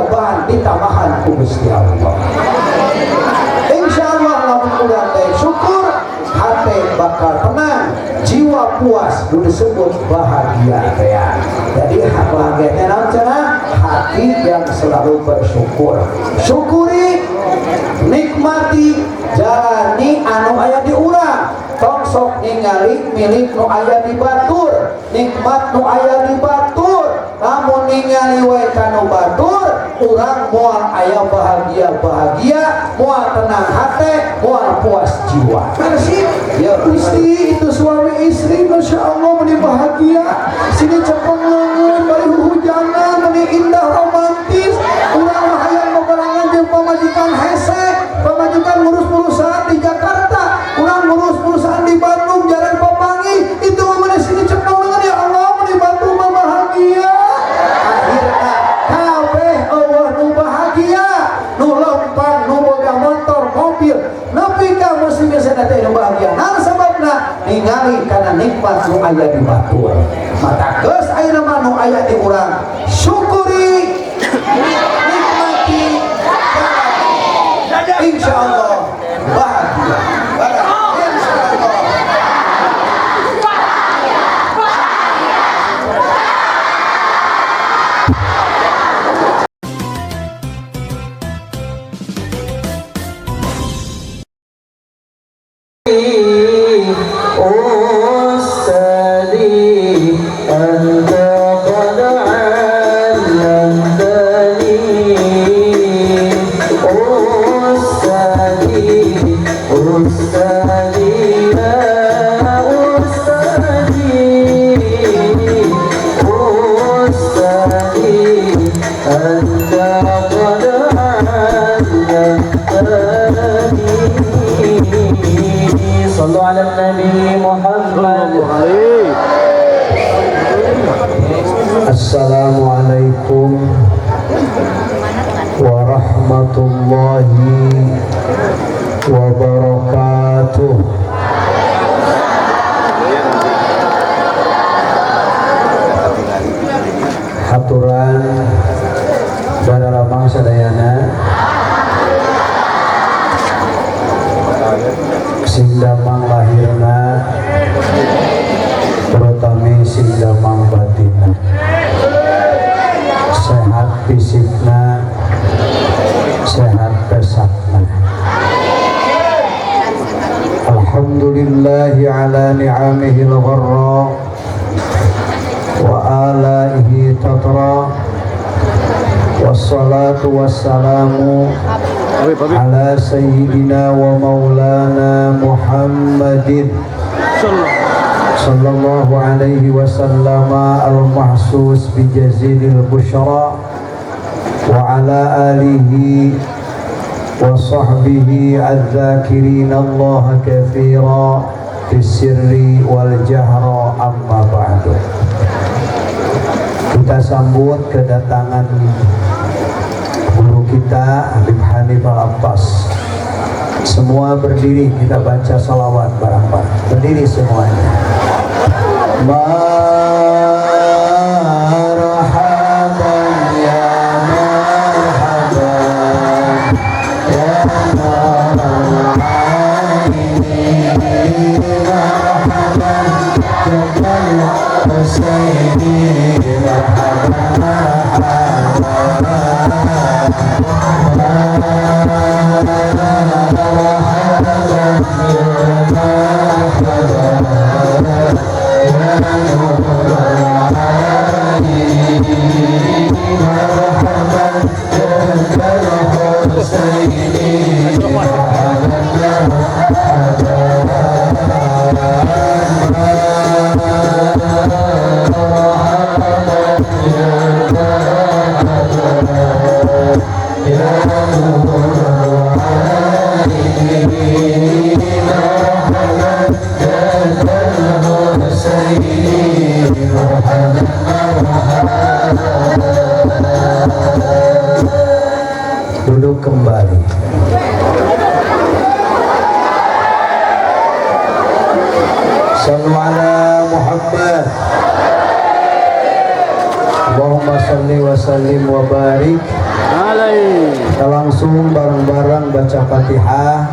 dicobaan ditambahan ku Gusti Allah. Insyaallah lamun urang teh syukur, hati bakal tenang, jiwa puas, nu disebut bahagia teh. Jadi bahagia teh naon cenah? Hati yang selalu bersyukur. Syukuri, nikmati, jalani anu aya di urang. Tong sok ningali milik nu aya di batur, nikmat nu aya di batur. Lamun ningali we kanu batur, urang moal aya bahagia-bahagia, moal tenang hati, moal puas jiwa. Persib Ya, Gusti, itu suami istri Masya Allah meni bahagia, sini cepeng leungeun bari huhujanan, meni indah romantis. Urang mah hayang beberangan jeung pamajikan hese, pamajikan ngurus perusahaan di Jakarta, urang ngurus perusahaan di Bandung, jalan papanggih. Itu mah meni sini cepeng leungeun, ya Allah, meni Bandung mah bahagia. Akhirna kabeh euweuh nu bahagia, nu lempang, nu boga motor, mobil, nepi ka musim biasa teh nu bahagia. Naon sababna? Ningali kana nikmat nu aya di batur. Mata geus ayeuna mah nu aya di urang, syukuri, nikmati, jalani. Insyaallah bahagia. Insyaallah. أستاذي أنت قد علمتني، أستاذي أستاذي يا أستاذي، أستاذي أنت قد علمتني. صلوا على النبي محمد. Assalamualaikum warahmatullahi wabarakatuh. Haturan Baramang sadayana, sing damang lahirna, terutama sing damang batinna, sehat fisikna, sehat pesakna. Alhamdulillahi ala ni'amihil gharra wa alaihi tatra, wassalatu wassalamu ala sayyidina wa maulana Muhammadin sallallahu alaihi wasallam al-mahsus bi jazilil busyra, wa ala alihi wa sahbihi adz-dzakirin Allah katsira fis sirri wal jahra, amma ba'du. Kita sambut kedatangan guru kita Habib Hanif Al-Attas. Semua berdiri, kita baca salawat bareng-bareng. Berdiri semuanya. Marhaban ya marhaban ya aini, marhaban jabal Husaini, marhaban marhaban marhaban ya marhaban ya nur aini, marhaban jabal Husaini, marhaban marhaban marhaban ya marhaban ya nur aini, marhaban jabal Husaini, marhaban marhaban. Duduk kembali. Sallu ala Muhammad. Allahumma salli wa sallim wa barik alaihi. Kita langsung bareng-bareng baca Fatihah,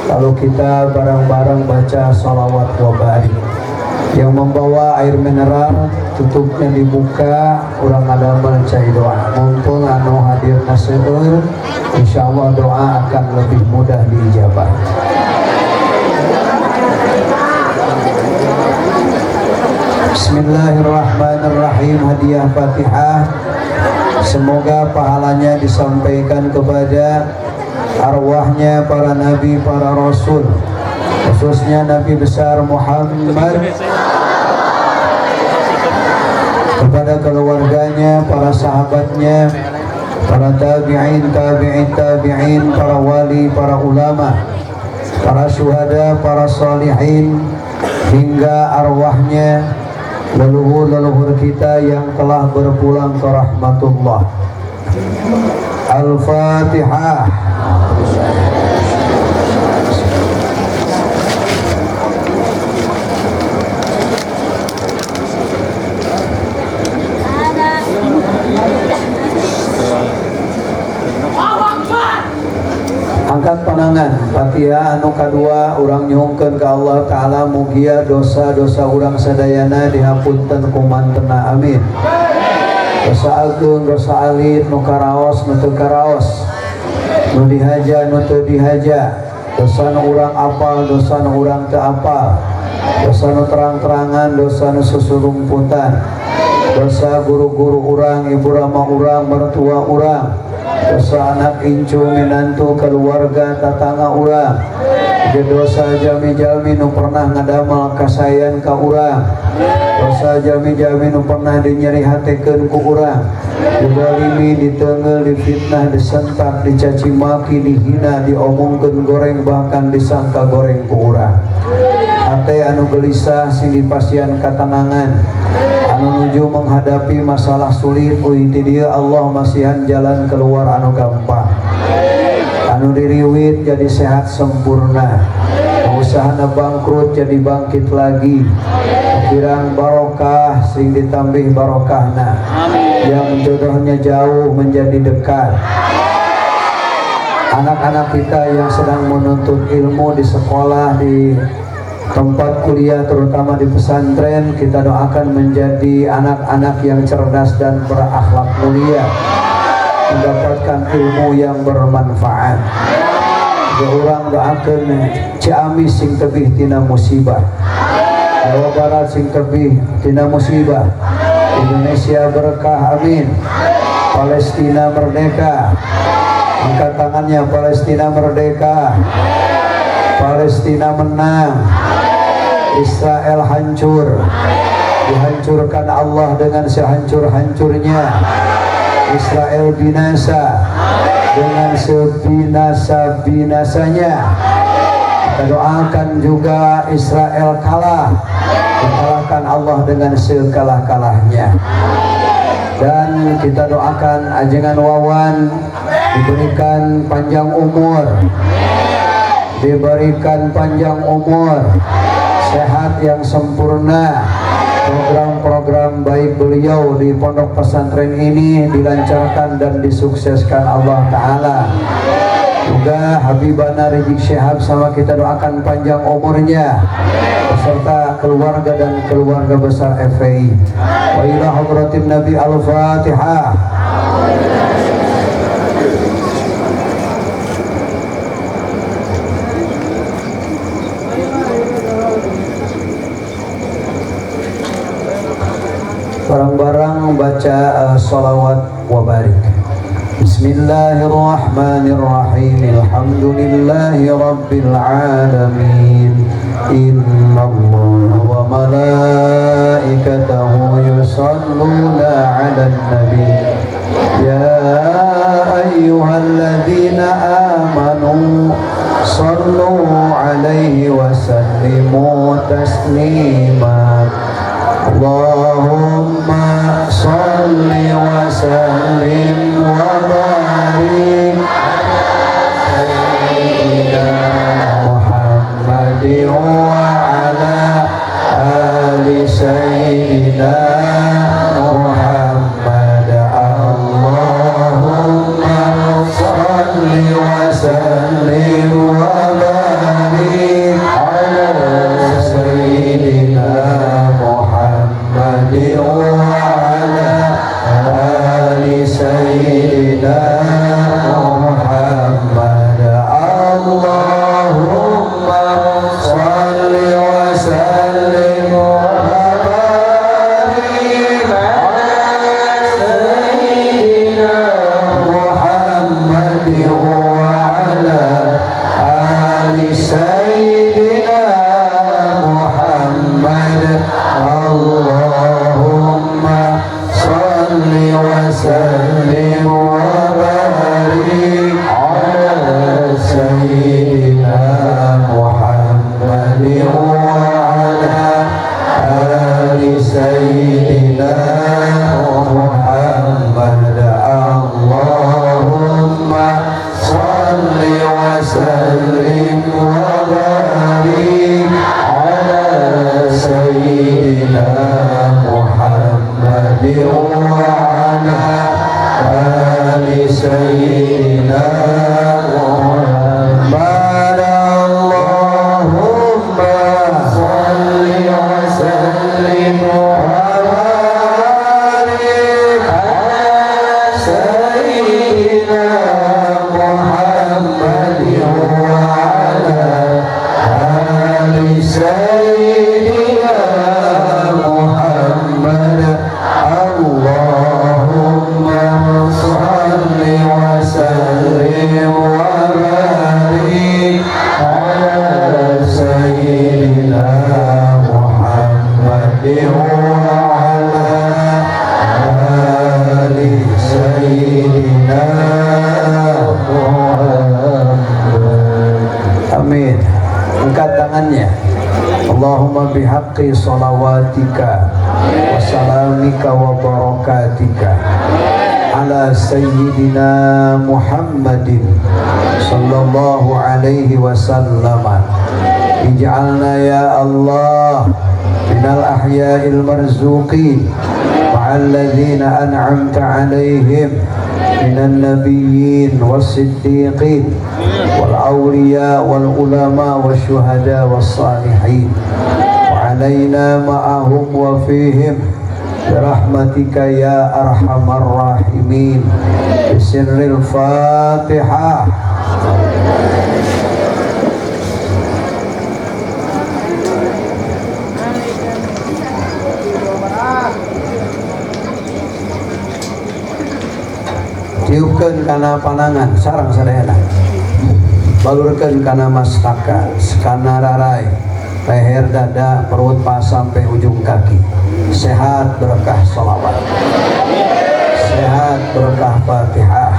lalu kita bareng-bareng baca sholawat wa barik. Yang membawa air mineral tutupnya dibuka, urang ngadamel cai doa. Mumpung anu hadirna seueur, insyaallah doa akan lebih mudah diijabah. Bismillahirrahmanirrahim. Hadiah Fatihah, semoga pahalanya disampaikan kepada arwahnya para nabi, para rasul, khususnya Nabi besar Muhammad, kepada keluarganya, para sahabatnya, para tabi'in, tabi'in, tabi'in, para wali, para ulama, para syuhada, para salihin, hingga arwahnya leluhur-leluhur kita yang telah berpulang ke rahmatullah. Al-Fatihah. Angkat panangan Fatihah anu kadua urang nyuhunkeun ka Allah Ta'ala mugia dosa-dosa urang sadayana dihapunten ku mantena, amin. Dosa ageung, dosa alit, nu karaos, nu teu karaos, nu dihaja, nu teu dihaja, dosa nu urang apal, dosa nu urang teu apal, dosa nu terang-terangan, dosa nu susurumputan, dosa guru-guru urang, ibu rama urang, mertua urang, dosa anak incu, minantu, keluarga, tatangga urang, dosa jami-jami nu pernah ngadamel kasayan ka urang, dosa jami-jami nu pernah dinyerihatekeun ku urang, dizalimi, ditenggel, difitnah, disentak, dicaci maki, dihina, diomongkeun goreng, bahkan disangka goreng ku urang. Hate anu gelisah sing dipasihan katenangan, anu nuju menghadapi masalah sulit, uih ti dieu Allah masihan jalan keluar anu gampang, anu diriwit jadi sehat sempurna, usahana bangkrut jadi bangkit lagi, kirang barokah sing ditambih barokahna, yang jodohnya jauh menjadi dekat, anak-anak kita yang sedang menuntut ilmu di sekolah, di tempat kuliah, terutama di pesantren, kita doakan menjadi anak-anak yang cerdas dan berakhlak mulia, mendapatkan ilmu yang bermanfaat. Urang doakan Ciamis sing tebih tina musibah, Jawa Barat sing tebih tina musibah, Indonesia berkah, amin. Palestina merdeka, angkat tangannya, Palestina merdeka, Palestina menang, Israel hancur, dihancurkan Allah dengan sehancur-hancurnya, Israel binasa dengan sebinasa-binasanya. Kita doakan juga Israel kalah, dikalahkan Allah dengan sekalah-kalahnya. Dan kita doakan ajengan Wawan diberikan panjang umur, diberikan panjang umur, sehat yang sempurna, program-program baik beliau di pondok pesantren ini dilancarkan dan disukseskan Allah Ta'ala. Juga Habibana Rizik Syihab sama kita doakan panjang umurnya beserta keluarga dan keluarga besar FPI. Wa ila hadratin Nabi. Al-Fatihah. Barang-barang baca sholawat wa barik. Bismillahirrahmanirrahim. Alhamdulillahi rabbil alamin. Innallaha wa malaikatahu yusalluna 'alan nabi. Ya ayyuhalladzina amanu sallu 'alaihi wa sallimu taslima. Allahumma salli wa sallim wa barik ala sayyidina Muhammadin wa ala ali sayyidina Muhammad. سيدنا محمد. اللهم صل وسلم وبارك على سيدنا محمد وعلى آل سيدنا محمد. اللهم صل وسلم وبارك على سيدنا محمد وعلى آل سيدنا محمد. Amin. Angkat tangannya. Allahumma bihaqqi salawatika wa salamika wa barakatika ala sayyidina Muhammadin sallallahu alaihi wasallam. Ij'alna ya Allah minal ahya'il marzuqin ma'al ladzina an'amta alaihim minan nabiyyin was-siddiqin wal awliya wal ulama wasyuhada was-salihin wa alaina ma'ahum wa fihim birahmatika ya arhamar rahimin. Bisirril Fatihah. Tiupkeun kana panangan sarang sadayana, balurkeun kana mastaka, kana rarai, leher, dada, perut, pas sampai ujung kaki. Sehat berkah salawat, sehat berkah Fatihah.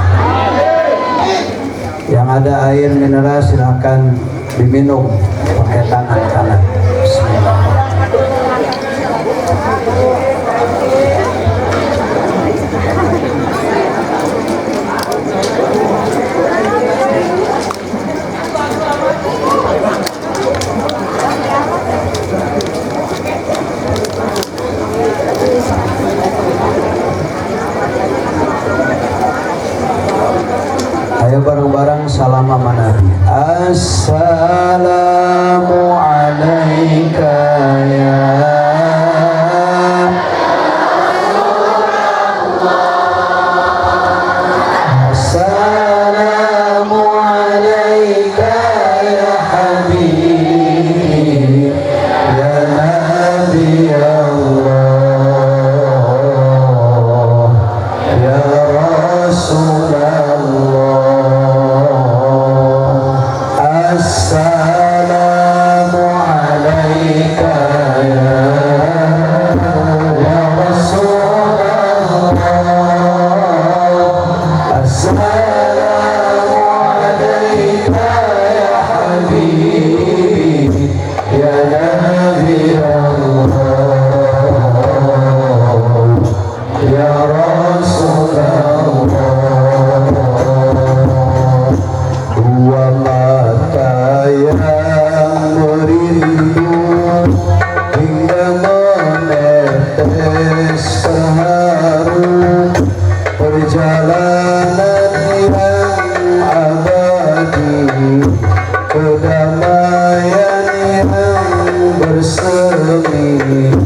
Yang ada air mineral silakan diminum pakai tangan kanan. Bismillah. Ayo bareng-bareng salam sama Nabi. Assalamu alaika ya Rasulullah. Assalamu alaika ya Habib ya Nabi Allah ya Rasulullah. Assalamu alaika ya Rasulullah. Assalamu alaika ya Habib ya Nabi Allah ya Rasulullah. Dua mata yang merindu hingga menetes terharu, perjalanan yang abadi, kedamaian yang bersemi.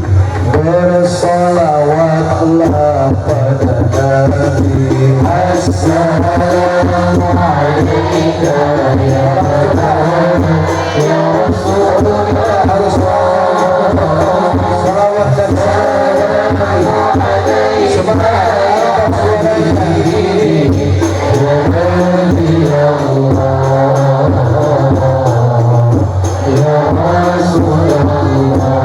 Bersalawatlah pada Nabi. Assalamu alaika ya Rasulullah. Salawat dan salam semangat ya Nabi Allah ya Rasulullah.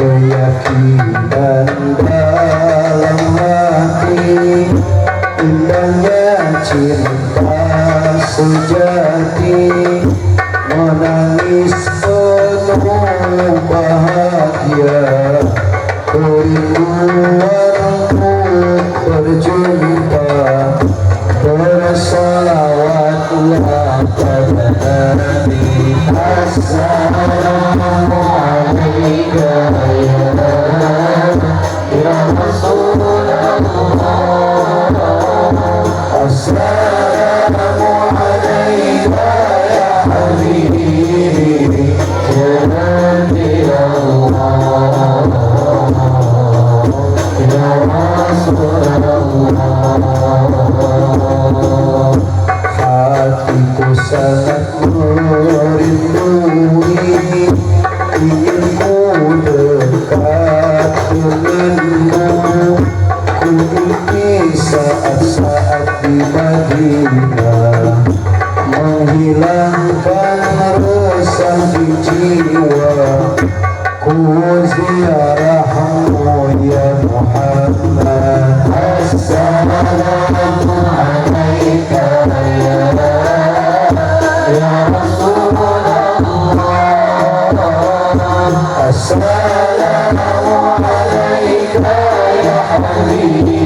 Keyakinan dalam hati, indahnya cinta sejati, menangis penuh bahagia, kerinduanku berjumpa. Bersalawatlah pada Nabi. Assalamu alaika ya Rasulullah. Saat-saat di Madinah, menghilangkan resah di jiwa. Ku ziarahmu ya Muhammad. Assalamu alaika ya Rasulullah. Assalamu alaika ya habibi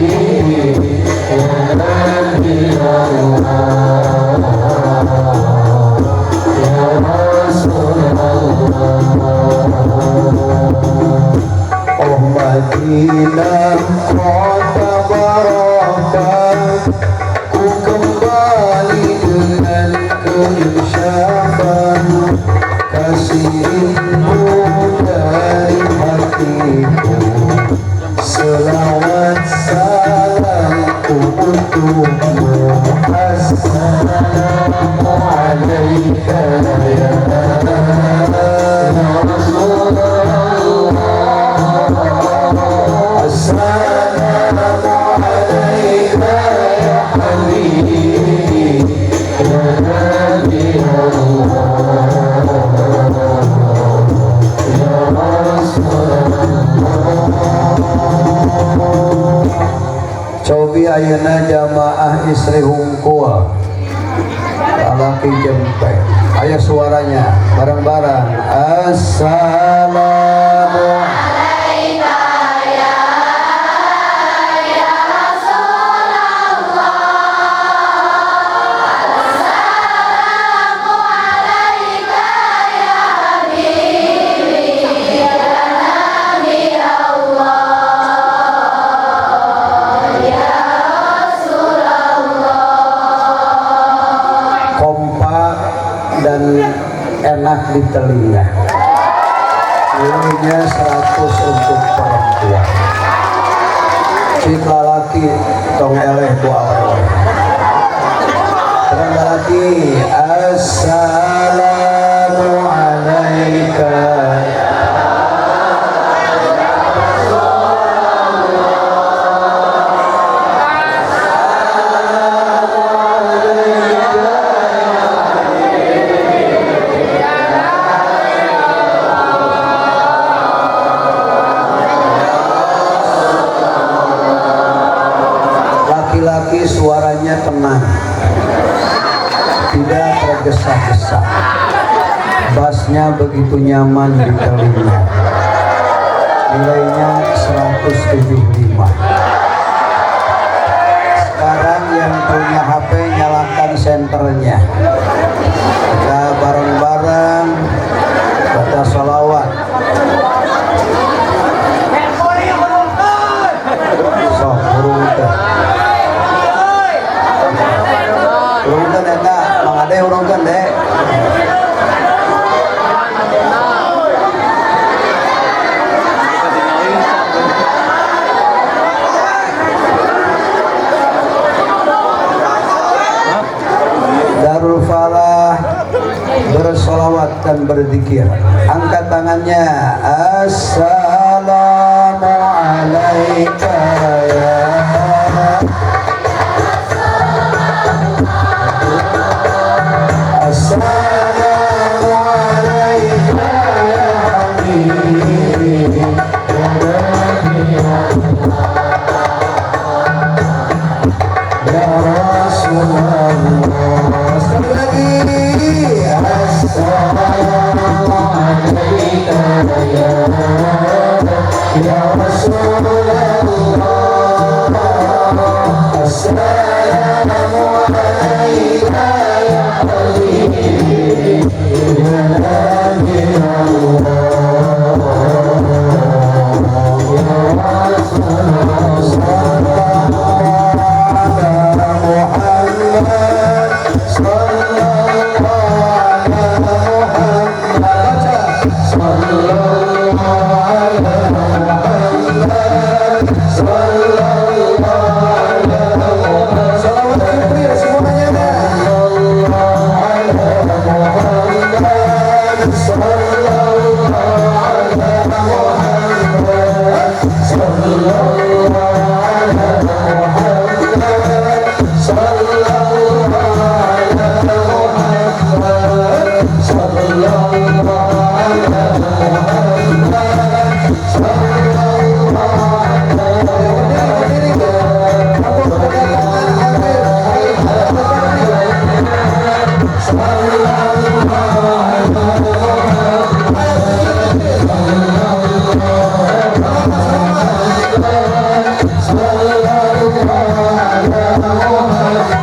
ya Nabi Allah ya Rasulullah. Oh Madinah, kota barokah, ku kembali dengan keinsyafan. Kasih rindu dari hatiku, selawat salamku untukmu. Assalamu alaika ya Rasulullah. Assalamu alaika ya habibi ya Nabi Allah ya Rasulullah. Cobi ayeuna jamaah istri hungkul, lalaki jempe. Ayo suaranya bareng-bareng. Assalamu alaika ya Rasulullah. Assalamu alaika ya habibi ya Nabi Allah ya Rasulullah. Kompak dan enak di telinga. Nilainya 100 untuk perempuan. Cik lalaki tong eleh ku awewe. Terang lalaki. Assalamu alaika laki-laki suaranya tenang, tidak tergesa-gesa, bassnya begitu nyaman di telinga. Nilainya 175. Sekarang yang punya HP nyalakan senternya. Kita bareng-bareng baca sholawat. Sok hurungkeun. Hurungkeun eta, Mang Ade hurungkeun dek. Darul Falah bersolawat dan berzikir. Angkat tangannya. Assalamu alaika ya Assalamu alaika ya habibi ya Nabi Allah ya Rasulullah. Sekali lagi. Assalamu alaika ya Rasulullah.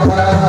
Ya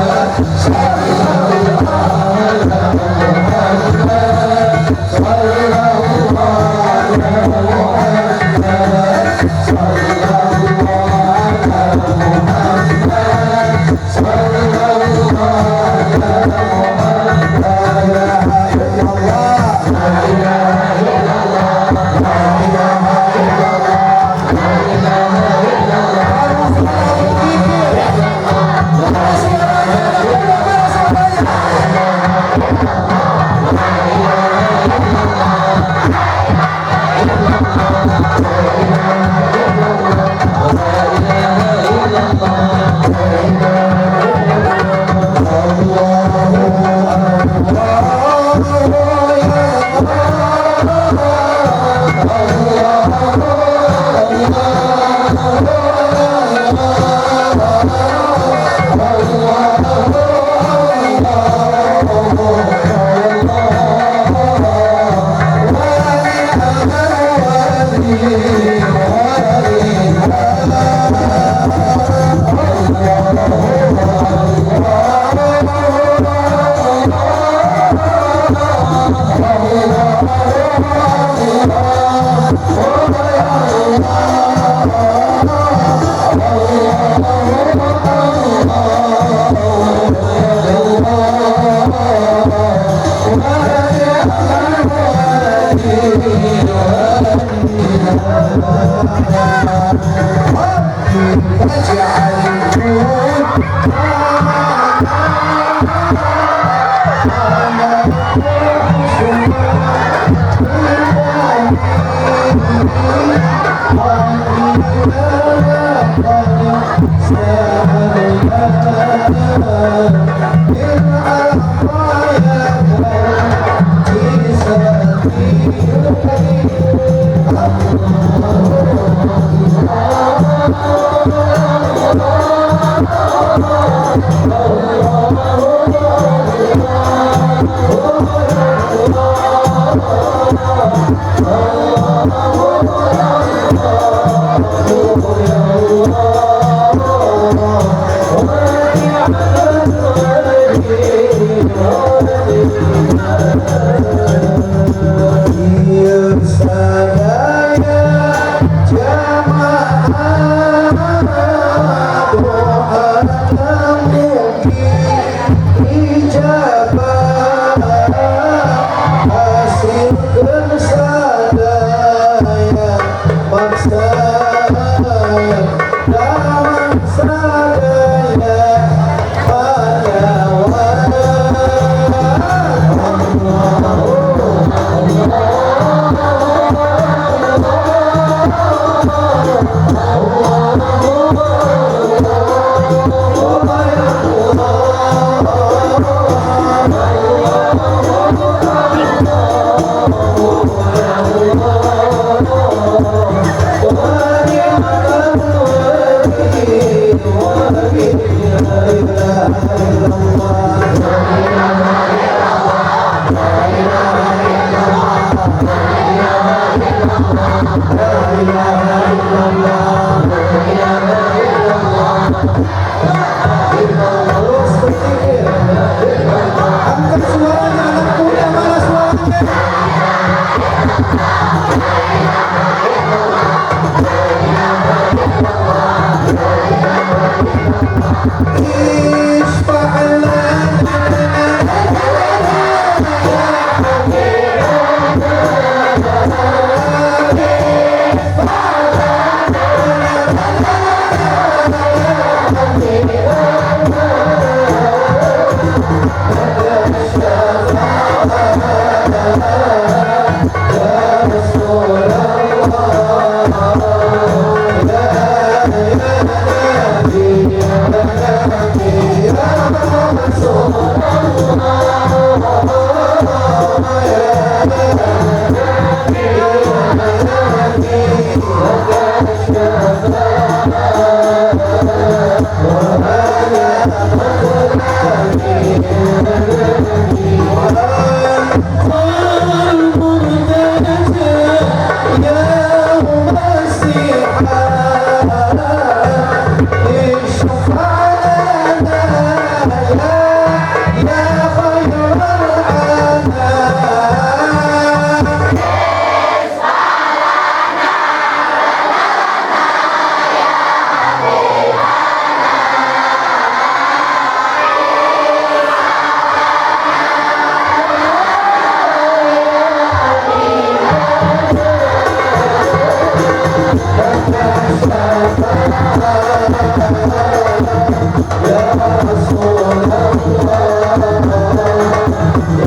Ya Rasulullah, Ya Nabi,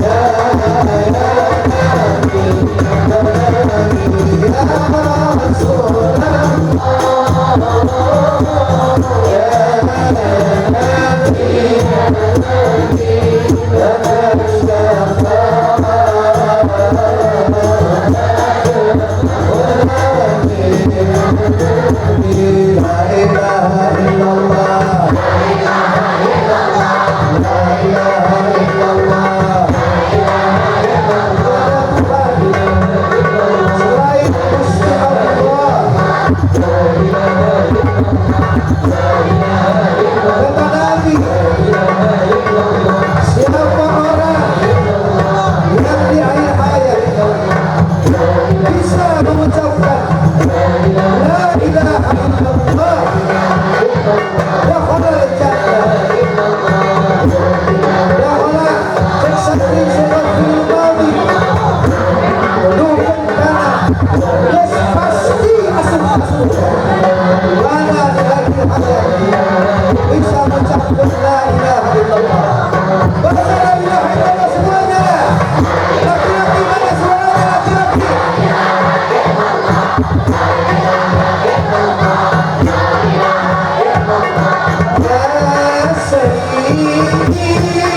Ya Nabi, Ya Rasulullah, Ya Nabi, Ya Nabi, lana syafaat. La ilaha illallah, la ilaha illallah. Selain Gusti Allah, kata Nabi, siapa orang yang di akhir hayat bisa mengucapkan la ilaha illallah, dakhala al-jannah. Dakhala cek santri surat fi'il madhi dukung kana geus pasti asup surga. Mana di akhir hayat bisa mengucapkan la ilaha illallah. Baca la ilaha illallah semuanya. Laki-laki mana suaranya laki-laki? Ya Sayyidi, ya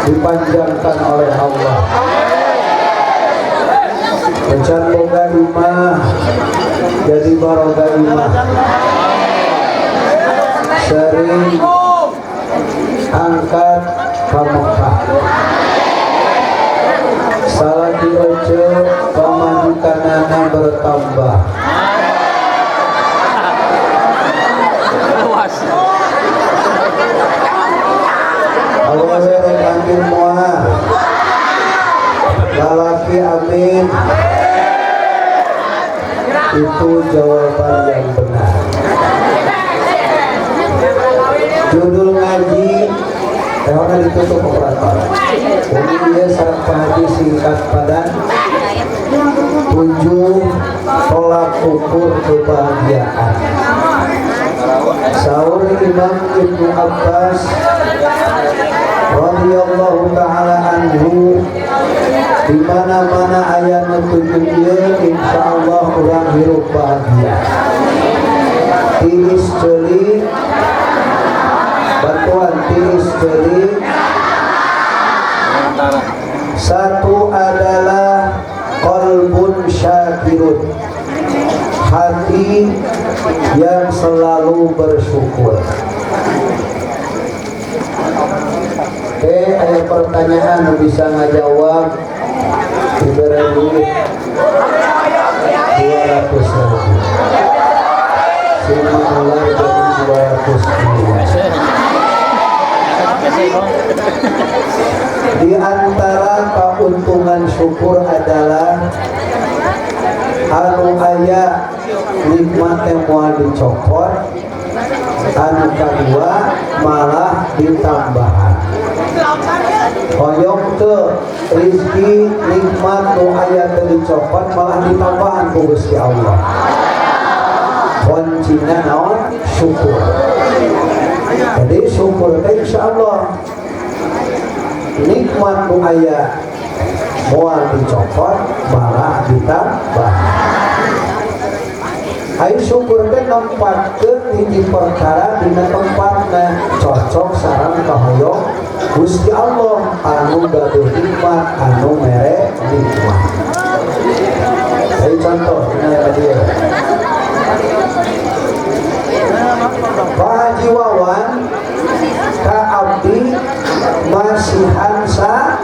Dipanjangkan oleh Allah. Encan boga imah jadi baroga imah. Sering angkat ka Mekah. Salaki ece pamajikanana bertambah. Awewe rek amin moal. Lalaki amin. Itu jawaban yang benar. Judul ngaji karena ditutup operator. Ini dia sareng Pak Haji singkat padat. 7 tolak ukur kebahagiaan. Saur Imam Ibnu Abbas radhiyallahu taala anhu, di mana-mana aya nu tujuh ieu insyaallah urang hirup bahagia. Tiis ceuli bantuan tiis ceuli. Satu adalah qalbun syakirun, hati yang selalu bersyukur. Oke, ada pertanyaan bisa ngajawab diberi duit 200.000. Sini mulai dari 200.000. Di antara keuntungan syukur adalah anu aya nikmat yang moal dicopot, anu kadua malah ditambahan. Hoyong teu rizki nikmat nu aya teu dicopot malah ditambahan ku Gusti Allah. Kuncina naon? Syukur. Jadi syukur teh insyaallah nikmat nu aya moal dicopot malah ditambah. Ayo syukur teh nempatkeun hiji perkara dina tempatna cocok sareng kahoyong Gusti Allah anu gaduh nikmat anu mere nikmat. Ayo contoh dina dieu. Pak Haji Wawan ka abdi masihan sa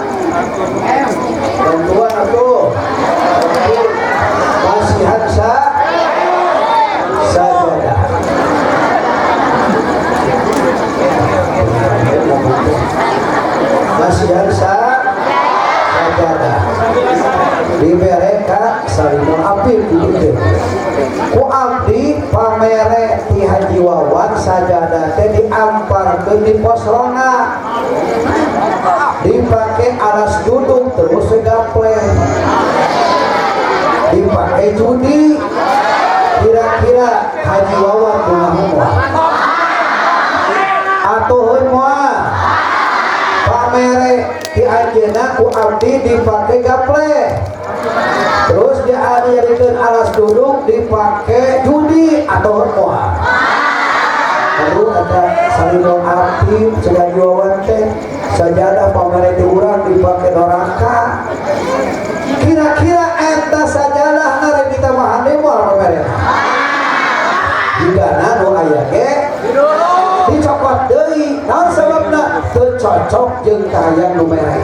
bantuan atuh masihan sa sajadah. Masihan sa sajadah dibere ka Salimul Afif gitu. Ku abdi pamere ti Haji Wawan sajadah teh diamparkeun di pos ronda, dipake alas duduk terus gaple, dipake judi. Kira-kira Haji Wawan kumaha moal? Atuhun moal? Pamere ti anjeunna ku abdi dipake gaple, terus diadikeun alas duduk dipake judi, atuhun moal? Lalu ada Salimul Afif Haji Wawan teh sajadah pamere ti urang dipake doraka. Kira-kira eta sajadah rek ditambahan deui moal pamere? Jigana nu aya ge dicokot deui. Naon sababna? Teu cocok jeung kahayang nu mere.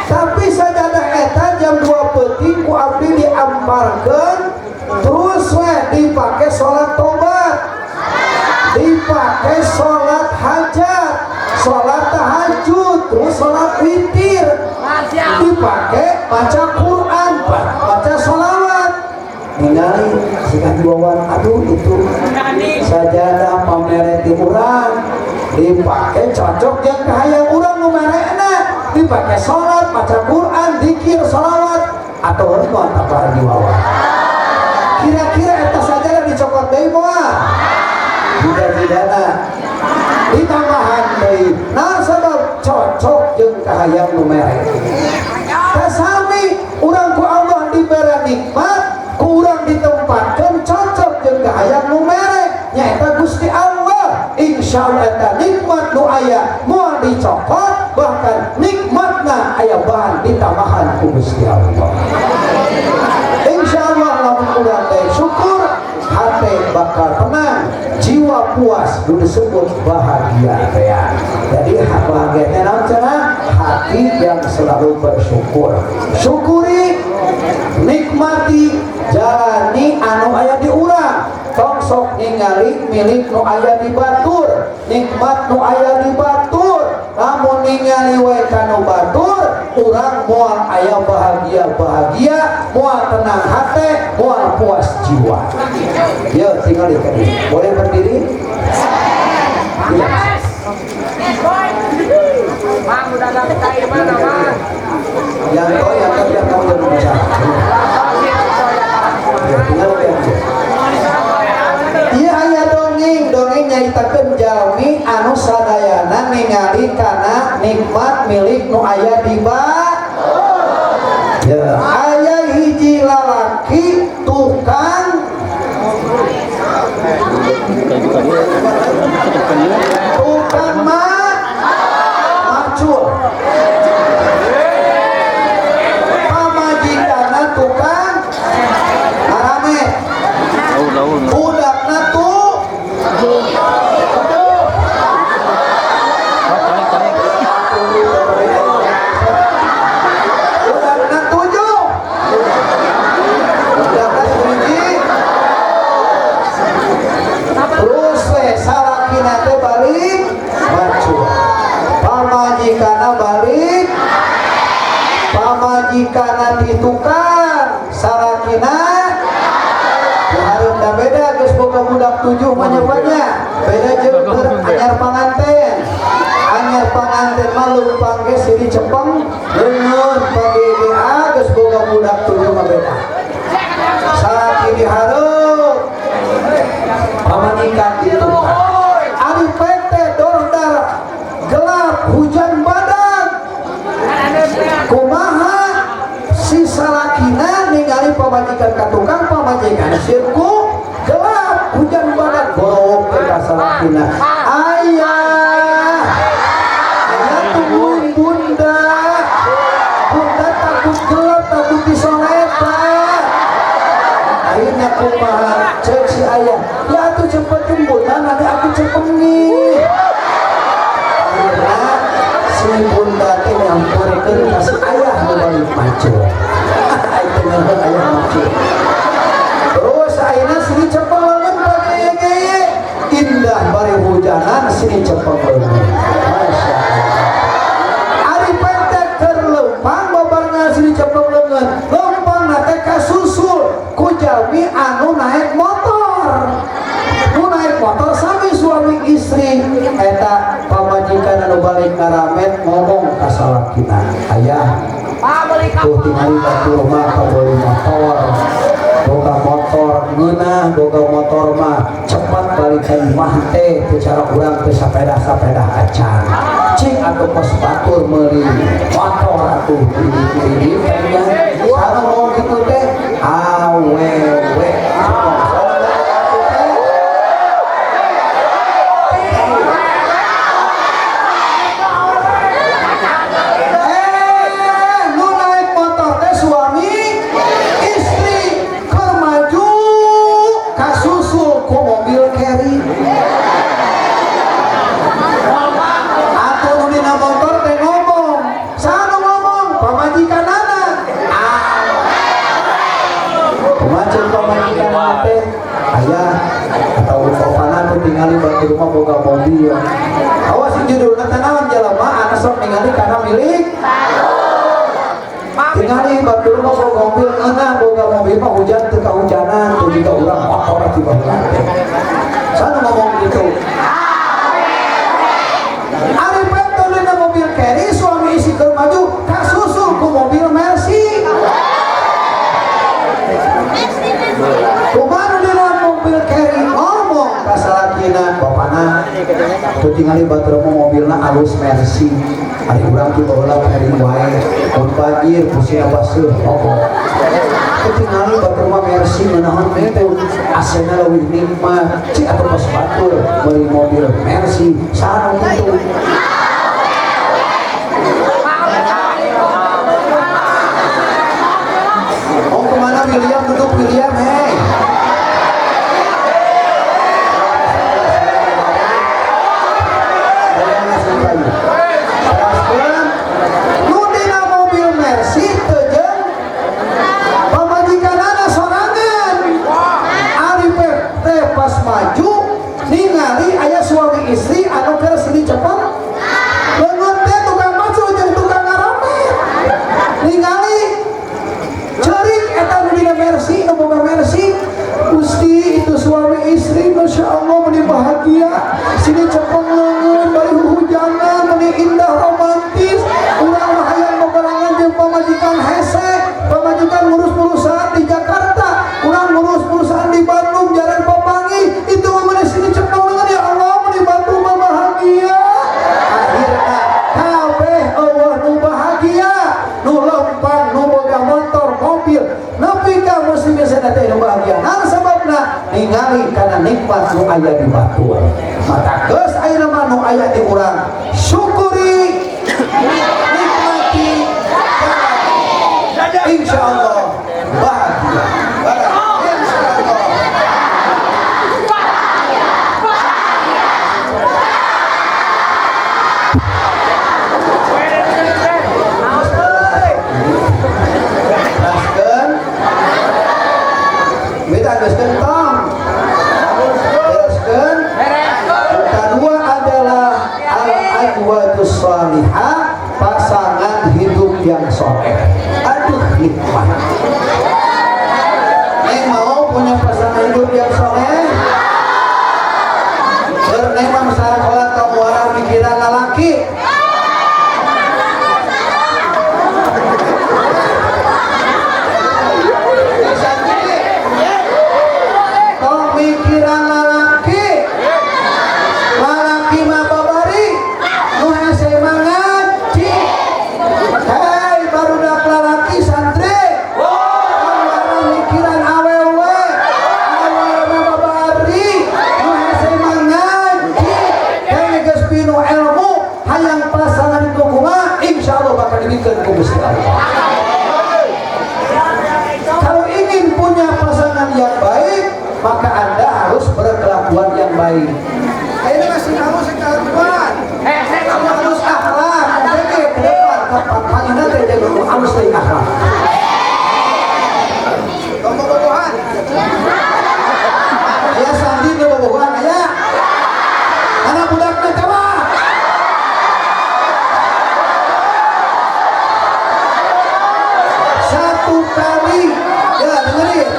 Tapi sajadah eta jam 2 peuting ku abdi diamparkeun terus we dipake salat tobat, dipake salat hajat, salat tahajud, terus salat witir, dipake baca Quran, baca sholawat. Ningali si Haji Wawan, aduh itu sajadah pamere ti urang dipake cocok jeung kahayang urang nu merekna, dipake salat, baca Quran, zikir, sholawat, atuh moal tah Pak Haji Wawan? Kira-kira eta sajadah dicokot deui moal? Jida-jidana ditambahan deui. Naon sabab? Cocok jeung kahayang nu mere. Kasami urang ku Allah dibere nikmat, ku urang ditempatkeun cocok jeung kahayang nu mere, nyaeta Gusti Allah. Insyaallah eta nikmat nu aya moal dicokot, bahkan nikmatna aya bahan ditambahan ku Gusti Allah. Insyaallah lamun urang teh syukur, hati bakal tenang, jiwa puas, nu disebut bahagia teh. Jadi bahagia teh naon cenah? Hati yang selalu bersyukur. Syukuri, nikmati, jalani anu aya di urang. Tong sok ningali milik nu aya di batur, nikmat nu aya di batur. Lamun ningali we ka nu batur, urang moal aya bahagia-bahagia, moal tenang hate, moal puas jiwa. Yo tinggal di kene. Boleh berdiri? Tidak. Mang udah dagang mana, Mang? Yang kau yang kau yang kamu jangan bicara. Ya, tinggal di aja. Iya aya dongeng, dongeng nyaritakeun jalmi anu sadayana ningali kana nikmat milik nu aya di batur. Ya, aya hiji lalaki tukang tukang macul. Pamajikanna tukang aramet. Budakna tuh budakna 7, budakna 7. Terus we salakina teh balik macul, pamajikanna balik, pamajikanna di tukang, salakina dihareup. Beda geus boga budak 7 mah nyebatnya beda jeung keur anyar panganten. Anyar panganten mah leumpang ge sini cepeng leungeun pagegea, geus boga budak 7 mah beda. Salaki dihareup, pamajikan di tukang. Ari pete dordar gelap hujan badak, kumaha si salakina ningali pamajikan ka tukang, pamajikan sirku gelap hujan badak, gorowok teh ka salakina. Ayah, ayah tungguin bunda, bunda takut gelap, takut disoleta. Akhirnya kumaha cek si ayah, ya atuh cepetin bunda, nanti aku cepengin. Akhirnya si bunda teh nyamperkeun ka si ayah nu balik macul. Itu ngeunah ayah macul. Terus ayeuna sini cepeng leungeun pageye-geye, indah bari hujanan sini cepeng leungeun. Masya Allah. Ari pente keur leumpang babarna sini cepeng leungeun, leumpangna teh kasusul ku jalmi anu naik motor. Nu naik motor sami suami istri, eta pamajikan anu balik ngaramet ngomong ka salakina, ayah tuh tingali batur mah kabeuli motor, boga motor ngeunah, boga motor mah cepat balik ka imah teh, teu cara urang teh sapeda-sapeda acan. Cing atuh kos batur meuli motor atuh ini teh nya ngomong kitu teh awewe. Nu naik motor teh suami istri keur maju kasusul ku mobil carry. Atuh nu dina motor teh ngomong, saha nu ngomong? Pamajikanana. Kumaha pamajikanana teh? Ayah atau bapana teh tingali batur mah boga mobil. Awas judulna teh naon jalma anu sok ningali kana milik. Tingali batur mah boga mobil ngeunah, boga mobil mah hujan teu kahujanan, teu jiga urang motor ti baheula teh. Saha ngomong gitu? Ari pente dina mobil carry suami istri keur maju kasusul ku mobil Mercy. Kumaha nu dina mobil carry ngomong ka salakina, bapana tuh tingali batur mah mobilna alus Mercy, ari urang ti baheula carry wae, mun banjir pusina baseuh ngomong. Tuh tingali batur mah Mercy ngeunaheun kitu, asena leuwih nikmat, cik atuh kos batur meuli mobil Mercy, saha nu kitu? Ningali kana nikmat nu aya di batur. Mata geus ayeuna mah nu aya di urang syukuri, nikmati, insya Allah bahagia. Insya Allah. Teraskeun. Beda geuskeun tong. Teraskeun. Kedua adalah al-azwajus shalihah, pasangan hidup yang soleh. Aduh nikmat. Neng mau punya pasangan hidup yang soleh? Neng mah misalnya sholat kamu warah mikiran lalaki. Tong mikiran lalaki. Lalaki mah babari, nu hese mangaji. Hei barudak lalaki santri. Tong mikiran awewe, awewe mah babari, nu hese mangaji. Hei geus pinu ilmu, hayang pasangan itu kumaha, insyaallah bakal dibikeun ku Gusti Allah. Kalau ingin punya pasangan yang baik, maka Anda harus berkelakuan yang baik. Ini masih harus kelakuan, harus akhlak. Jadi ke depan kapan teh jadi harus teh akhlak. Tong bobogohan. Aya sandi nu bobogohan aya. Anak budakna coba. Satu kali, ya dengerin.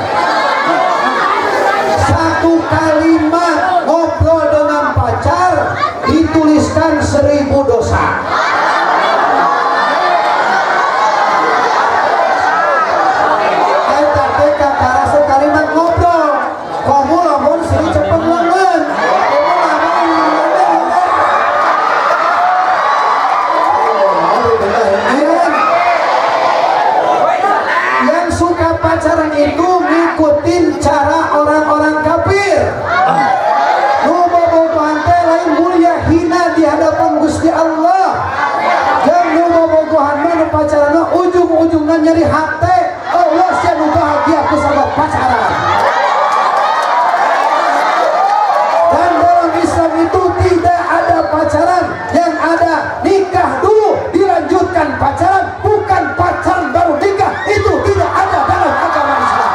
Satu kalimat ngobrol dengan pacar dituliskan 1000 dosa. Eta teh kakara sekalimat ngobrol. Kamu lamun sering cepet leungeun. Kamu lamun yang suka pacaran itu ngikutin cara orang-orang kafir. Nu bobogohan teh lain mulia hina di hadapan Gusti Allah. Yang nu bobogohan mah nu pacaran mah ujung-ujungna nyeri hate. Allah sia nu bahagia ku sabab pacaran. Dan dalam Islam itu tidak ada pacaran, yang ada nikah dulu dilanjutkan pacaran, bukan pacaran baru nikah. Itu tidak ada dalam agama Islam.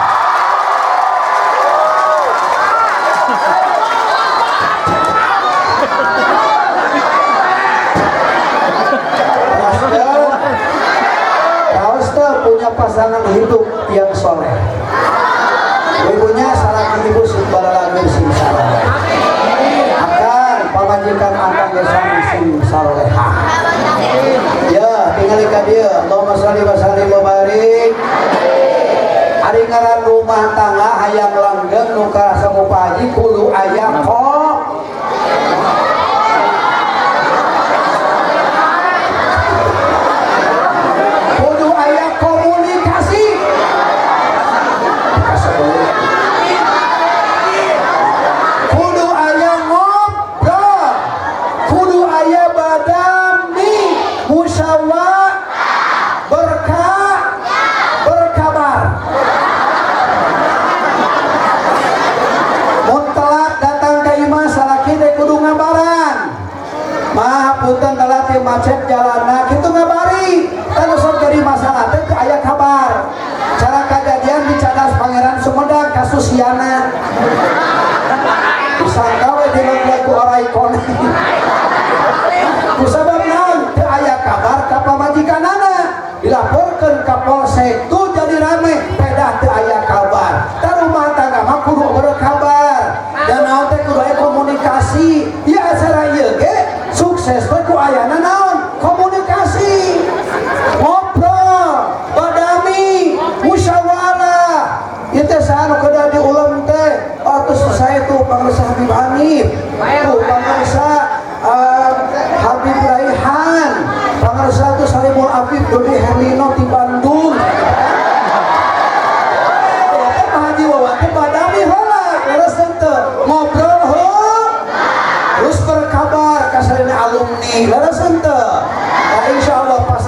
Harusnya punya pasangan hidup yang soleh. Ibunya salah ibu sing balalagir sing saleh. Akan pamajikan akan gesang sing salehah. Ya, tinggal ka dieu. Allahumma sholli wa sallim wa barik. Ari ngaran rumah tangga hayang langgeng nu karasa ku Pak Haji kudu aya kok. Kudu aya komunikasi. Kudu aya ngobrol. Kudu aya badami, musyawarah, berkah, berkabar. Mun telat datang ka imah salaki teh kudu ngabaran. Mah punten telat teh macet jalanna kitu ngabari. Tah sok jadi masalah teh teu aya kabar. Cara kajadian di Cadas Pangeran Sumedang kasus Yana. Disangka we dilengkeun ku orai koneng. Kusabab naon teu aya kabar ka pamajikanana. Dilaporkeun ka polsek tuh jadi rame, pedah teu aya kabar. Tah rumah tangga mah kudu berkabar. Dan naon teh kudu aya komunikasi. Ya acara ieu ge sukses teh ku ayana naon? Komunikasi. Ngobrol, badami, musyawarah. Ieu teh saha nu kedah diulem teh? Oh, terus saya tuh pangersa Habib Hanif, tuh pangersa Habib Raihan, pangersa tuh Salimul Afif Dodi Herlino di Bandung. Ya, Pak Haji Wawan teh badami heula, leres.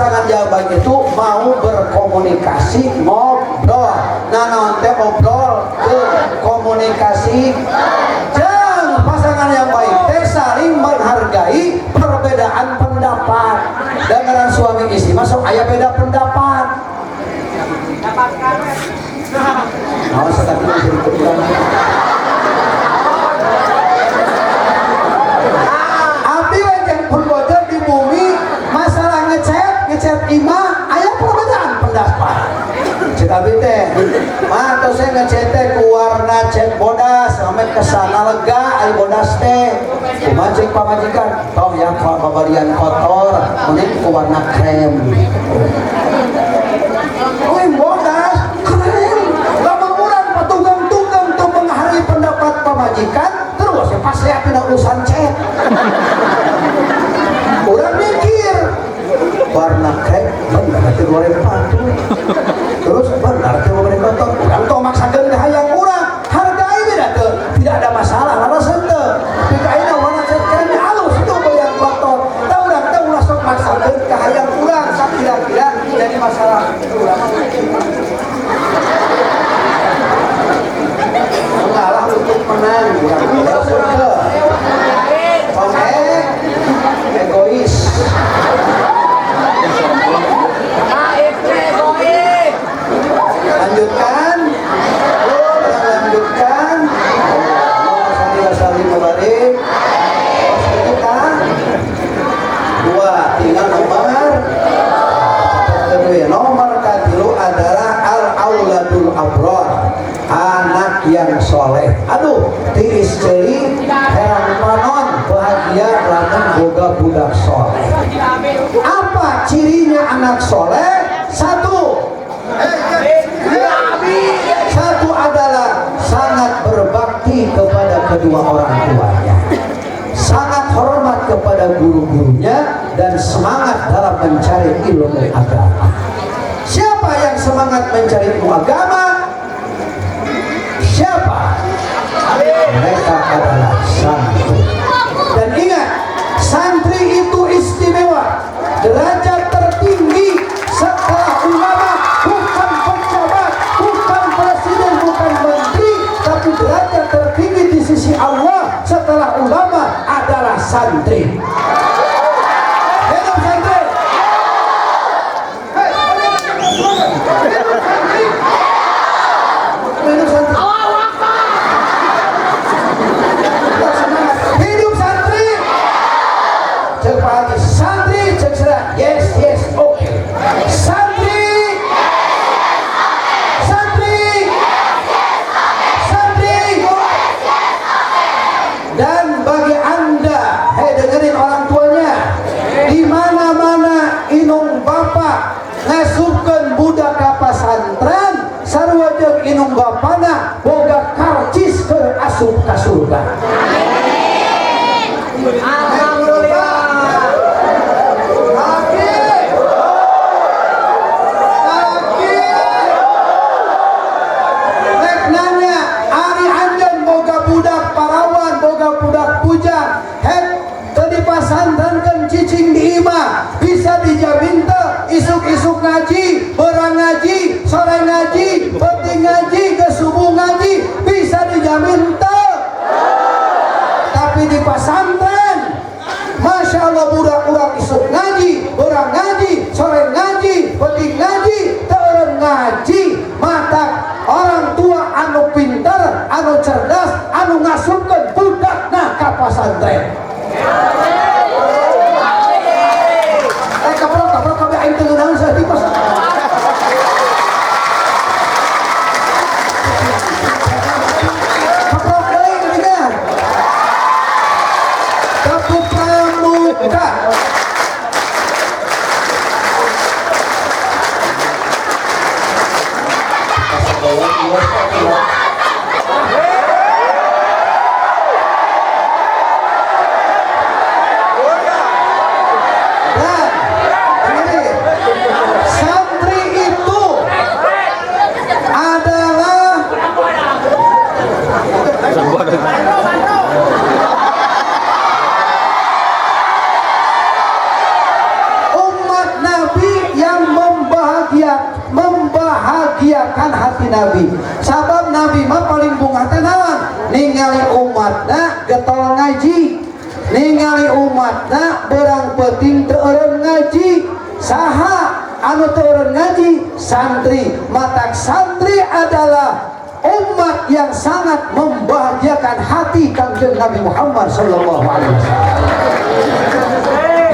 Pasangan yang baik itu mau berkomunikasi, ngobrol. Nah, naon teh obrol ke komunikasi. Jangan pasangan yang baik teh saling menghargai perbedaan pendapat. Dengan suami istri masuk aya beda pendapat. Oh, sekali abdi we jeung pun bojo di bumi masalah ngecet imah aya perbedaan pendapat. Cek abdi teh, mah tos saya ngecet teh ku warna cet bodas, sampai kesana lega ai bodas teh. Kumaha cek pamajikan? Tong ya babarian kotor, mending ku warna krem. Euy bodas, krem. Lamun urang patunggang-tunggang teu menghargai pendapat pamajikan, terus ya pasea tina urusan cet. Urang mikir warna krem bener teh goreng patuh. Terus benar teh goreng kotor. Urang tong maksakeun ka hayang urang, hargai beda teu, tidak ada masalah lalasan teu. Tapi ka ayeuna warna cet krem halus teu bayang kotor. Tah urang teh ulah sok maksakeun ka hayang urang sakira-kira jadi masalah. Urang mah mengalah untuk menang, urang teh. Oke, egois. Lanjutkan, lanjutkan. Kita dua, tinggal nomor. Nomor katilu adalah al auladul abror, anak yang soleh. Aduh, tiis ceuli herang panon bahagia lamun boga budak soleh. Apa cirinya anak soleh? Satu, satu adalah sangat berbakti kepada kedua orang tuanya, sangat hormat kepada guru-gurunya, dan semangat dalam mencari ilmu agama. Siapa yang semangat mencari ilmu agama? Siapa? Mereka adalah santri. Dan ingat, santri itu istimewa, derajat tertinggi setelah ulama, bukan pejabat, bukan presiden, bukan menteri, tapi derajat tertinggi di sisi Allah setelah ulama adalah santri. Hidup santri. Hidup santri. Hidup santri. Hidup santri. Cek pagi santri, cek serah. Yes, yes, oke. Okay. Santri. Santri. Santri. Dan bagi Anda, hei dengerin orang tuanya, di mana-mana inung bapak ngasupkeun budak ka pasantren, sarua jeung inung bapana boga karcis keur asup ka surga. Alhamdulillah. Rek nanya, ari anjeun boga budak parawan, boga budak bujang, hek teu dipasantrenkeun cicing di imah, bisa dijamin teu isuk-isuk ngaji, beurang ngaji, sore ngaji, peuting ngaji, ke subuh ngaji, bisa dijamin teu? Tapi di pasantren, Masya Allah budak urang isuk ngaji, beurang ngaji, sore ngaji, peuting ngaji, teu ngaji, mata orang tua anu pintar, anu cerdas, anu ngasupkeun budakna ka pasantren. Kaprok kaprok kabeh aing teu ngeunaheun saeutik pasantren. Kaprok deui geuningan. Tepuk pramuka. Dan ini santri itu adalah umat Nabi Nabi. Sabab Nabi mah paling bungah teh naon? Ningali umatna getol ngaji, ningali umatna berang peuting teu eureun ngaji. Saha anu teu eureun ngaji? Santri. Matak santri adalah umat yang sangat membahagiakan hati Kangjeng Nabi Muhammad sallallahu alaihi wasallam.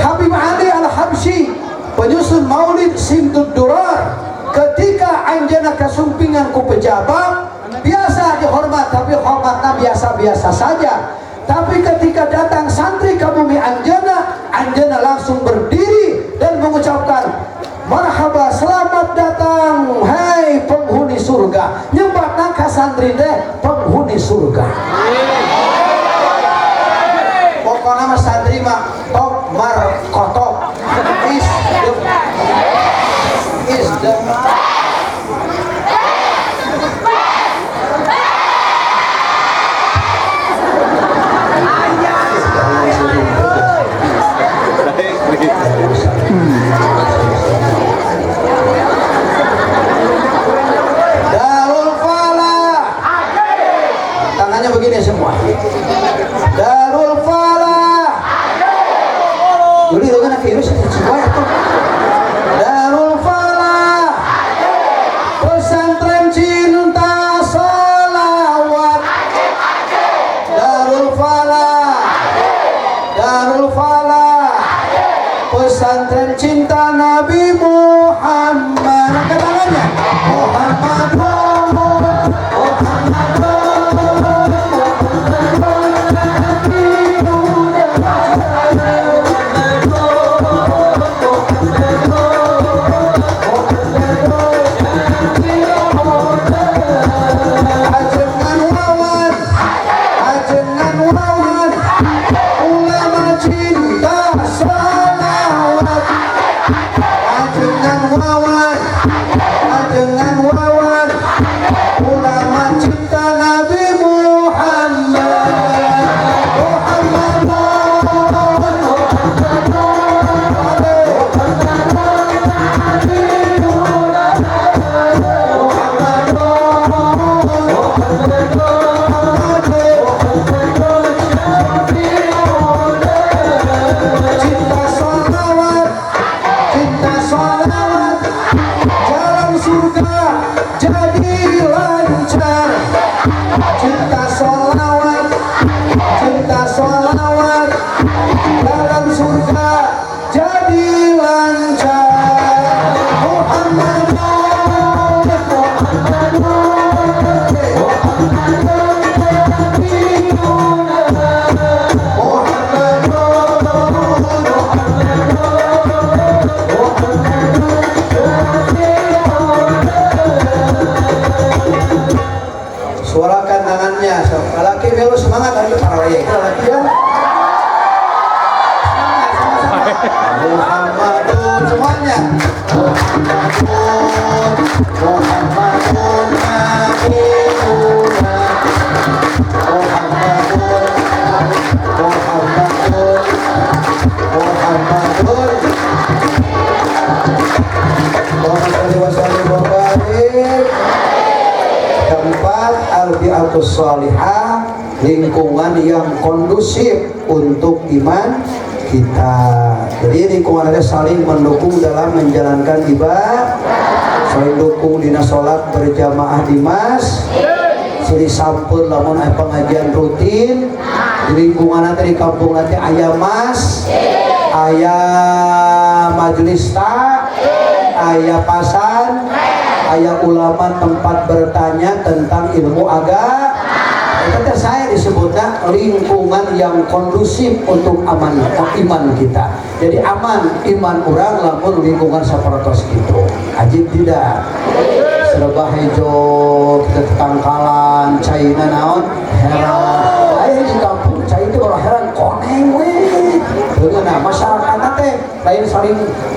Habib Ali Al-Habsyi, penyusun Maulid Simtud Durar, ketika anjeunna kasumpingan ku pejabat, biasa dihormat, tapi hormatnya biasa-biasa saja. Tapi ketika datang santri ke bumi anjeunna, anjeunna langsung berdiri dan mengucapkan marhaba, selamat datang hai penghuni surga. Nyebatna ka santri teh penghuni surga. Pokoknya mah santri mah top markotop, is the Darul Falah. Tangannya begini semua. Darul Falah. Yuli dengan virus semua itu. Darul Falah. Pesantren cinta solawat. Darul Falah. Darul Falah. Pesantren cinta Nabi Muhammad. Angkat tangannya. Muhammad, Muhammad, Ajengan wawan, ajengan wawan, ulama cinta salawat. Ajengan wawan, ajengan wawan, ulama cinta Nabi Muhammad. Muhammad, cinta sholawat, cinta sholawat, jalan surga jadi lancar. Cinta sholawat, cinta sholawat, jalan surga jadi lancar. Muhammad, Suarakan tangannya, sok. Laki melu semangat ayo para raya. Laki ya. Semangat sama-sama. Muhammadun semuanya. Muhammadun, Muhammadun Nabiyuna. Muhammadun, Muhammadun, Muhammadun. Allahumma sholli wa sallim wa barik. Keempat, al-bi'atus sholihah, lingkungan yang kondusif untuk iman kita. Jadi lingkungan ada saling mendukung dalam menjalankan ibadah, saling dukung dina sholat berjamaah di masjid, silih sampur lamun aya pengajian rutin di lingkungan nanti di kampung nanti aya mas, aya majelis tak, aya pasan, aya ulama tempat bertanya tentang ilmu agama. Itu teh saya disebutnya lingkungan yang kondusif untuk aman iman kita. Jadi aman iman orang lamun lingkungan sapertos gitu. Ajib tidak? Serba hejo, kita tetangkalan, caina naon heran. Aya di kampung cai itu orang heran koneng we. Nah, masyarakat teh lain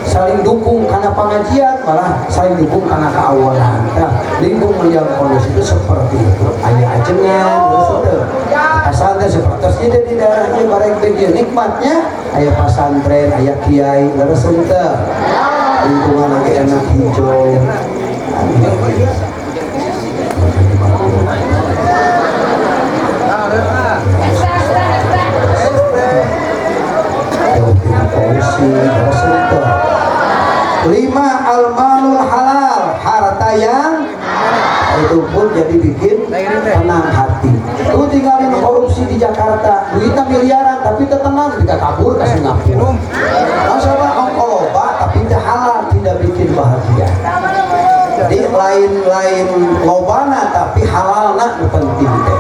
saling dukung karena pengajian, malah saling dukung karena keawalan. Nah, lingkungan yang kondusif itu seperti itu. Aya ajengan, terus itu. Pesantren seperti itu di daerahnya bareng begitu nikmatnya. Aya pesantren, aya kiai, terus itu. Lingkungan lagi enak hijau. Lima, al-malul halal, harta yang itu pun jadi bikin tenang hati. Lu tinggalin korupsi di Jakarta, duitnya miliaran tapi tenang, tidak kabur ke Singapura. Masalah ongko loba tapi tidak halal, tidak bikin bahagia. Jadi lain-lain lobana tapi halalna nu penting teh.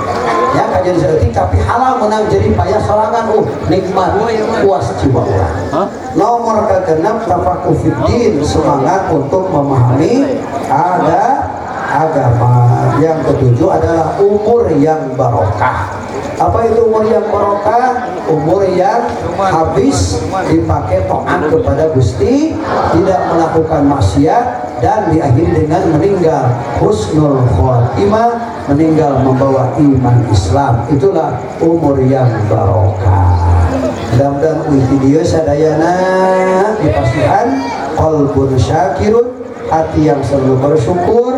Ya kajian saeutik tapi halal menang jadi payah sorangan, nikmat puas jiwa urang. Nomor ke-6, tafakuh fiddin, semangat untuk memahami ada agama. Yang ketujuh adalah umur yang barokah. Apa itu umur yang barokah? Umur yang habis dipakai taat kepada Gusti, tidak melakukan maksiat, dan diakhiri dengan meninggal husnul khotimah, meninggal membawa iman Islam. Itulah umur yang barokah. Mudah-mudahan uih di dieu sadayana dipasihan qalbun syakirun, hati yang selalu bersyukur.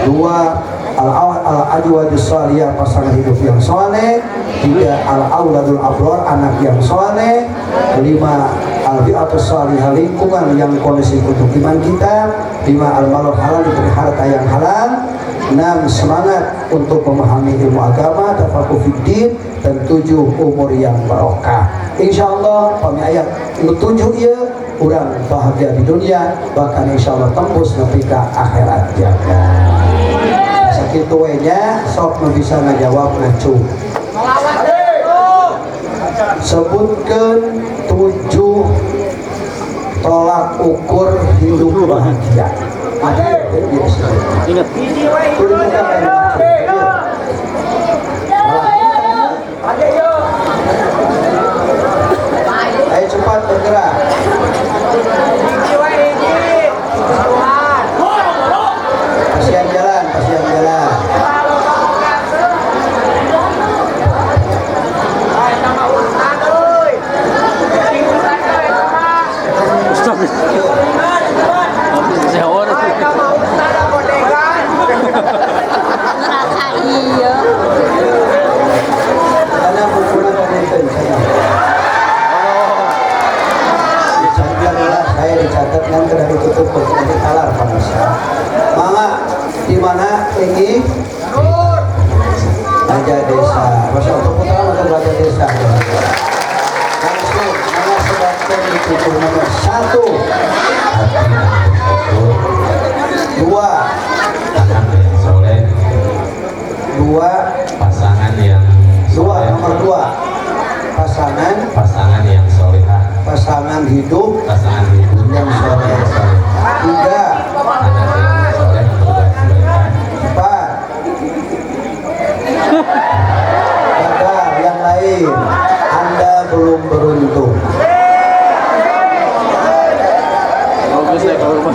Dua, al-ajwadus salihah, pasangan hidup yang soleh. Tiga, al-auladul abror, anak yang soleh. Lima, al-bi'atus salihah, lingkungan yang kondusif untuk iman kita. Lima, al-malul halal, diberi harta yang halal. Enam, semangat untuk memahami ilmu agama, tafakuh fiddin. Dan tujuh, umur yang barokah. Insya Allah pami ayat tujuh ieu urang bahagia di dunia, bahkan insya Allah tembus nepi ka akhirat jaga. Sakitu we nya, sok nu bisa ngajawab ngacu. Sebutkan 7 tolak ukur hidup bahagia. Ingat. Ayo cepat bergerak. Kasihan jalan, kasihan jalan. Ustaz. Ngerasa iya. Karena bukunya pemimpin saya. Dicatat, saya dicatat kan kena ditutup nanti talar pemirsa. Mangga di mana ini? Raja Desa. Masya Allah, tepuk tangan untuk Raja Desa. Langsung, mana sebabkan ditutup nomor 1, 2, pasangan yang soleh, 2, pasangan yang 2, nomor 2, pasangan, pasangan yang solehah, pasangan hidup, pasangan hidup yang soleh, 3, anak yang soleh berbuat kebaikan, 4, gagal yang lain, Anda belum beruntung. Bagus ya kalau rumah.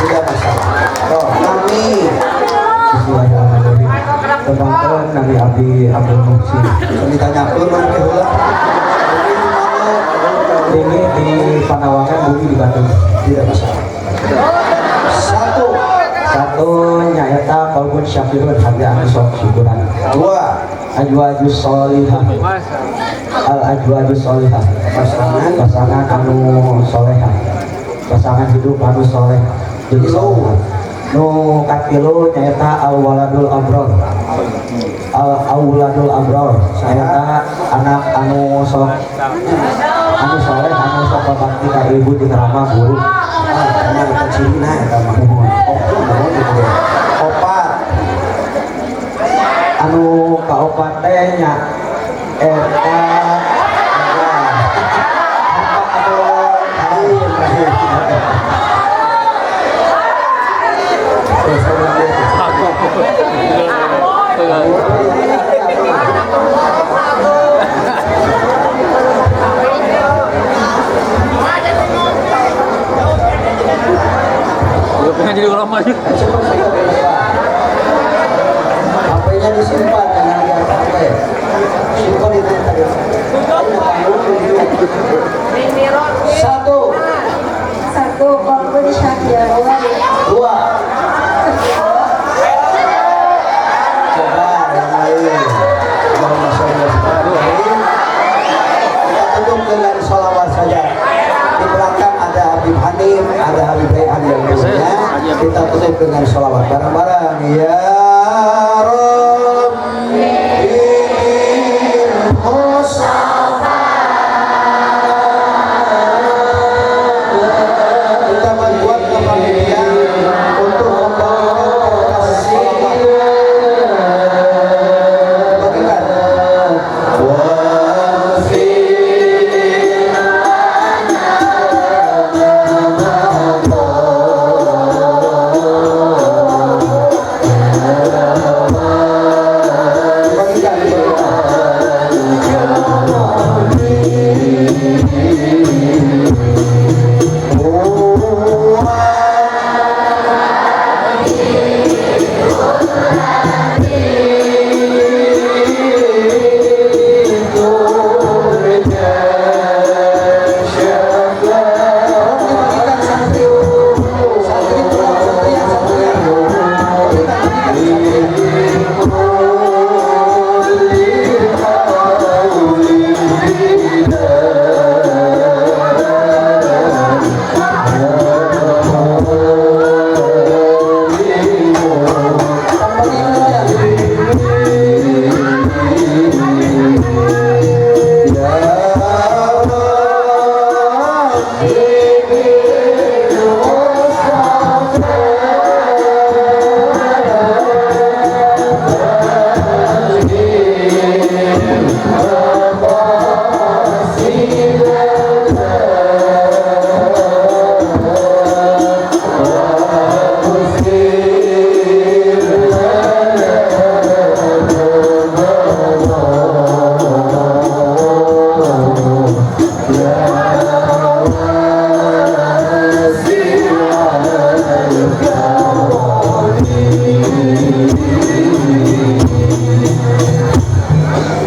Tidak masalah. Oh, kami Bismillahirrahmanirrahim. Tebangkeun Nabi Abdi Abdul Muhsin. Ditanyakeun mah teh heula. Ini di Panawangan, bumi di Bandung. Tidak masalah. 1, 1 nyaeta qalbun syakirun, hati anu sok syukuran. 2, ajwajus sholihah, al ajwajus sholihah, pasangan, pasangan anu solehah, pasangan hidup anu soleh. Jadi solehah. Nu katilu nyaeta al waladul abror, al auladul abror, nyaeta anak anu sok anu soleh, anu sok babakti ka ibu jeung rama guru. Ah, emang eta cirina eta mah. Oke, nuhun gitu. 4, anu kaopat teh nya eta Udah pengen jadi ulama sih. HP-nya disimpan, jangan lihat HP. Simpan itu tadi. 1, 1, qalbun syakirun. 2, coba yang lain. Kita tunggu tutup dengan sholawat saja. Di belakang ada Habib Hanim, ada Habib Rehan yang lainnya. Kita tutup dengan sholawat bareng-bareng. Ya Rabbi Mustafa. Kita bantuan ke panitia untuk membagikan kertas sholawat. Bagikan. Bagikan. Tolong dibagikan santri. Santri tolong, santri yang santri. Bagikan, bagikan santri.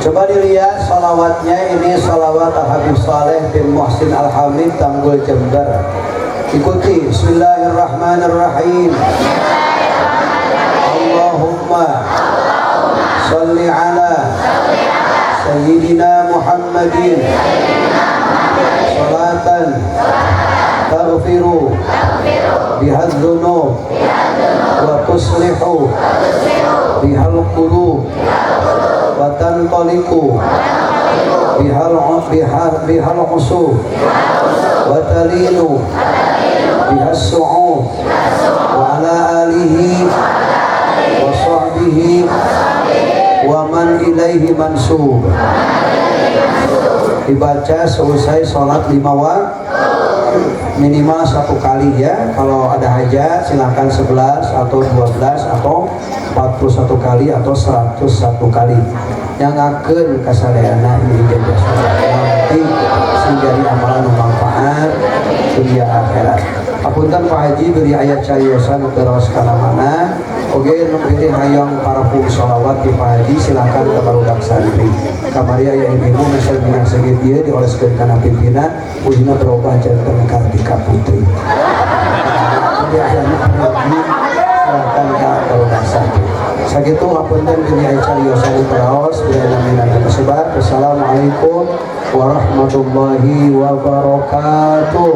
Coba dilihat sholawatnya, ini sholawat Al-Habib Saleh bin Muhsin Al-Hamid Tanggul Jember. Ikuti. Bismillahirrahmanirrahim. Allahumma sholli ala Sayyidina Muhammadin sholatan taghfiru bihadz dzunub wa tuslihu bihal qulub wa tanqaliqu bihal bihal usub wa talinu bihas su'ub wa ala alihi wa sahbihi wa man ilaihi mansub. Dibaca selesai sholat 5 waktu minimal 1 kali ya. Kalau ada hajat silahkan 11 atau 12 atau 41 kali atau 101 kali. Yang ngakeun kasadayana ini jadi nanti sehingga di amalan manfaat dunia akhirat. Apunten Pak Haji beri ayat cariosan nu teu kana mana. Oge nu pilih hayang parfum sholawat di Pak Haji silakan ke barudak santri. Kamari aya ibu meser minang segit ieu dioleskeun kana pimpinan ujungna berubah janten Kartika Putri. Jadi aya nu silakan ka barudak santri. Sakitu hapunten beri ayat cariosan nu teu beri namina kasebat. Wassalamualaikum warahmatullahi wabarakatuh.